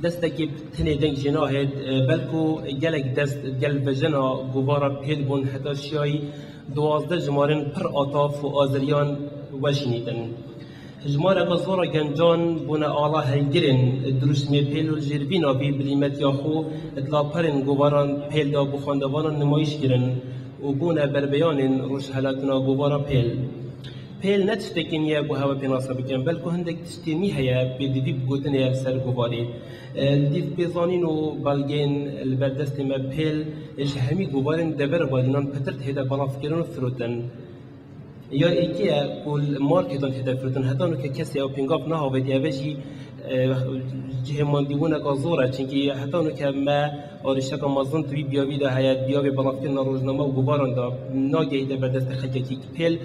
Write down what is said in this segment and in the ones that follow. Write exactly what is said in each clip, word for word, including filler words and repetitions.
Destekî tenê deng jê nahêt, e, belku gelek dest gel vejena govara pêl bûn heta şiyayî duwazdeh jimarên pir ataf û aziriyan weşînîtin. Hijmareke zor a gencan bûne ala hevgirên dirûşmê pêl û li jêr vî navî bi lîmetiya xwe di laperên govaran pêl de bo xwendevanan nimayîş kirin û bûne berbeyanên rojhilatina govara pêl. Pêl ne tiştekî nî ye bo hewe pênase bikin, belku hindek tiştê nî heye pêdivî bi gotinê ye li ser govarê. E, li dîv pêzanîn û belgeyên li ber destê me pêl ji hemî govarên devera Badînan pitir têde belavkirin û firotin. Ya êkê ye ku li marketan têde firotin. Heta nûke kesê ew pêngav nehavêtiye ve jî, e, cihê mandîbûneka zor e. Çinkî heta nûke me arîşeka mezin di wî biyavî de heye, biyavê belavkirina rojname û govaran de nagehîte ber destê xelkekî pêl.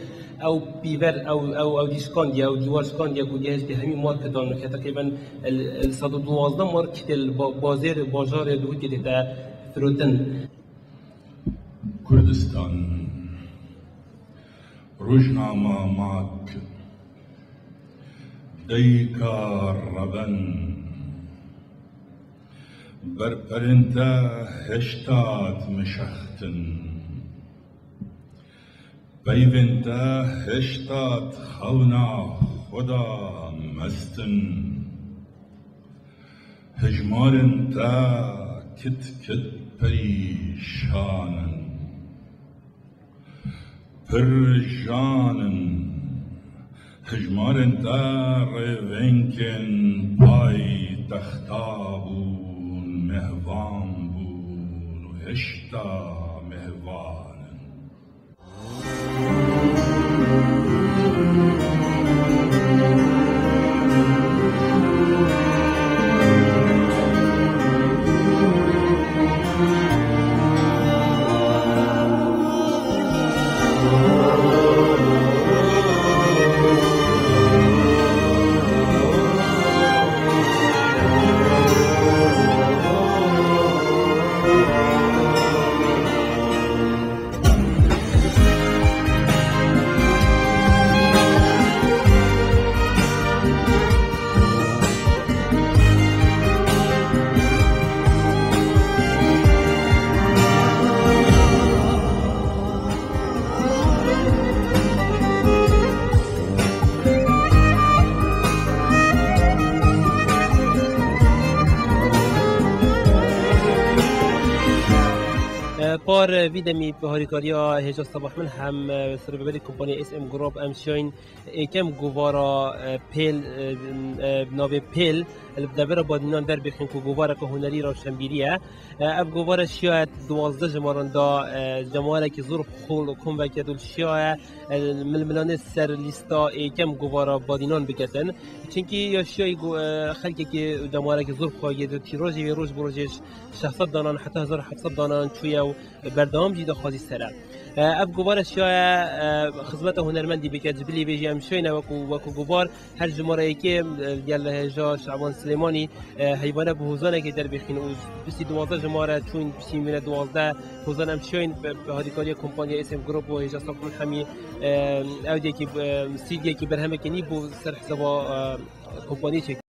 Ew pîver, ew, ew, ew dî şikandiye, ew dîwar şikandiye ku gehiştî hemî marketan nûke teqrîben li, li sed û duwazdeh marketê li ba-, bazêr, bajarê Duhokê têde firotin. Kurdistan, rojnama mak, dayika reben, berperên te heşta dimeşextin, peyvên te heşta di xewna xwe de mest in. Hijmarên te kit kit perîşan in. Pir jan in. Hijmarên te rêvengên paytexta bûn, mêvan bûn û hêşta mêvan in. E, par, e, vî demî bi harîkariya hêja Sebah Milhem, e, serokberê kompaniya S M Group em şiyayîn êkem govara, e, pêl, e, e, navê pêl, li devera Badînan derbixin ku govareke hunerî rewşenbîrî ye. E, ev govara şiyaye duwazdeh jimaran da, e, cemarekî zor xol û kom vekird û şiyaye, e, milmilanê ser lîsta êkem govara Badînan biketin. Çinkî ya şiyayî go-, e, xelkekî cemarekî zor xwe yê di tîrojê wê roj bi rojê şeş sed danan heta hezar û heft sed danan çûye û berdewam jî daxwazî ser e. E, ev govara şiyaye, e, xizmeta hunermendî bike, ji bilî vê jî em şiyayne wekû, wekû govar her jimara yekê, e, gel hêja Şaban Silêmanî, e, heyvane bi hozanekê derbixîn û piştî duwazdeh jimare çûn piştî mîne duwazdeh hozan em şiyayîn bi, bi harîkariya kompaniya S M Group û hêja Sabir Hemî, e, ew diyekî, e, sîdiyekî berhemekê nî bo ser hesaba, e, kompaniyê çêkir.